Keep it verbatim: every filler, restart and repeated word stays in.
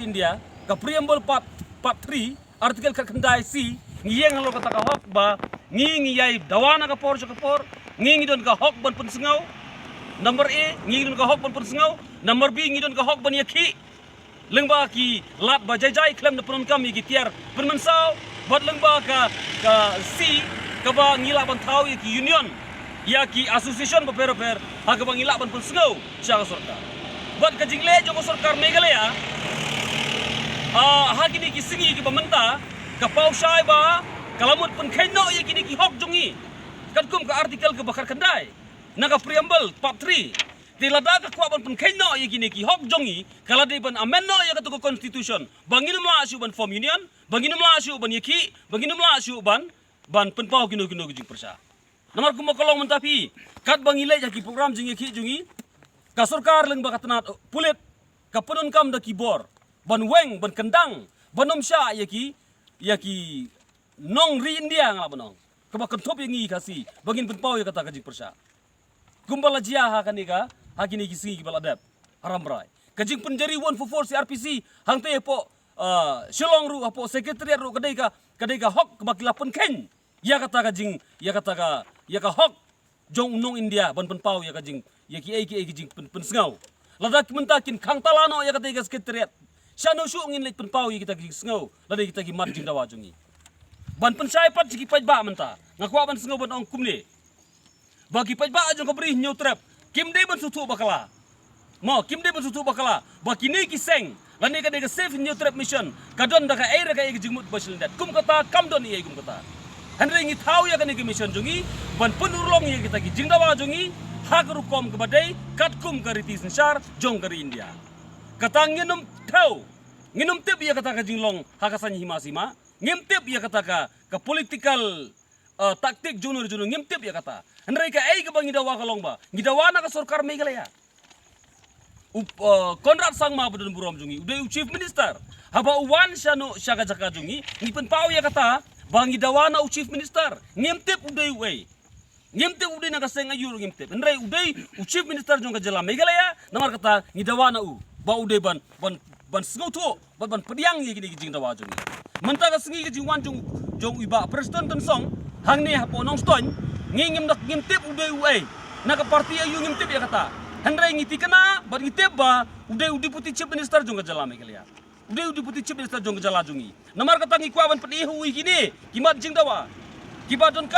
India, ka preamble part, part three, article khatkhyndai C, ngi ïeng halor kata ka hok ba ngi ngi ïai dawa na ka por sha ka por, ngi ngi don ka hok ban pynsngew. Number A, ngi ngi don ka hok ban pynsngew. Number B, ngi don ka hok ban ïakhih lyngba ki lad ba jai jai khlem da pyndonkam ïa ki tiar pynmynsaw, bad lyngba ka, ka C, kaba ngi lah ban thaw ïa ki union, ïa ki association bapher bapher, ha kaba ngi lah ban pynsngew sha ka sorkar. Bad ka jingleh jong ka sorkar Meghalaya, ah, ha kine ki sngi kiba mynta, ka paw shai ba ka la mut pynkheiñ noh ïa kine ki hok jong ngi, katkum ka article kaba khatkhyndai na ka preamble part three. Te lada ka kwah ban pynkheiñ noh ïa kine ki hok jong ngi, ka la dei ban amend noh ïa katu ka constitution, ba ngin ym lah shuh ban form union, ba ngin ym lah shuh ban ïakhih, ba ngin ym lah shuh ban, ban pynpaw kino kino ki jingpyrshah. Namar kumba ka long mynta phi, katba ngi leit ha ki program jingïakhih jong ngi, ka sorkar lyngba ka tnat pulit ka pyndonkam da ki bor ban weng, ban kyndang, ban ym shah ïa ki, ïa ki nong ri India, nga lah ban ong, kaba kynthup ïa ngi Khasi, ba ngin pynpaw ïa kata ka jingpyrshah. Kumba la jia ha kane ka, ha kine ki sngi kiba la dep ha Rambrai. Ka jingpynjari one four four C R P C hangtei hapoh, ah, Shillong ruh, hapoh Secretariat ruh, ka dei ka, ka dei ka hok kaba ki la pynkheiñ ïa kata ka jing, ïa kata ka, ïa ka hok jong u nong India ban pynpaw ïa ka jing, ïa kiei kiei ki jingpyn, pynsngew. Lada ki mynta kin khang tala noh ïa katei ka Secretariat, shano shuh ngin leit pynpaw ïa kita ki jingsngew lane kita ki mat jingdawa jong ngi? Ban pynshai pat sha ki paidbah mynta, nga kwah ban sngew ban ong kumne, ba ki paidbah jong ka Bri Hynñiewtrep kim dei ban sngewthuh bakla. Mo, kim dei ban sngewthuh bakla ba kine ki seng lane ka dei ka Save Hynñiewtrep Mission ka don da kaei re kaei ka jingmut ba shlyndet. Kum kata kam don ei ei kum kata. Hynrei ngi thaw ïa kane ka mission jong ngi ban pynurlong ïa kita ki jingdawa jong ngi ha ka rukom kaba dei katkum ka riti synshar jong ka ri India. Kata ngin ym thew, ngin ym tip ïa kata ka jinglong ha ka saiñ hima sima. Ngim tip ïa kata ka, ka political, uh, tactic jong no jong no, ngim tip ïa kata. Hynrei kaei kaba ngi dawa ka long ba ngi dawa na ka sorkar Meghalaya. U, uh, Conrad Sangma ba don burom jong ngi u dei u Chief Minister. Haba u wan shano sha ka jaka jong ngi, ngi pynpaw ïa kata ba ngi dawa na u Chief Minister. Ngim tip u dei uei. Ngim tip u dei na ka seng aïu ruh ngim tip. Hynrei u dei u Chief Minister jong ka jylla Meghalaya, namar kata ngi dawa na u ba u dei ban, ban, ban sngewthuh, ban, ban pdiang ïa kine ki jingdawa jong ngi. Mynta ka sngi ka jingwan jong, jong u Bah Prestone Tynsong hangne hapoh Nongstoiñ, ngi ngim da, ngim tip u dei uei, na ka party aïu ngim tip ïa kata. Hynrei ngi thikna bad ngi tip ba u dei u Deputy Chief Minister jong ka jylla Meghalaya. U dei u Deputy Chief Minister jong ka jylla jong ngi. Namar kata ngi kwah ban pyni ha u ïa kine ki mat jingdawa kiba don ka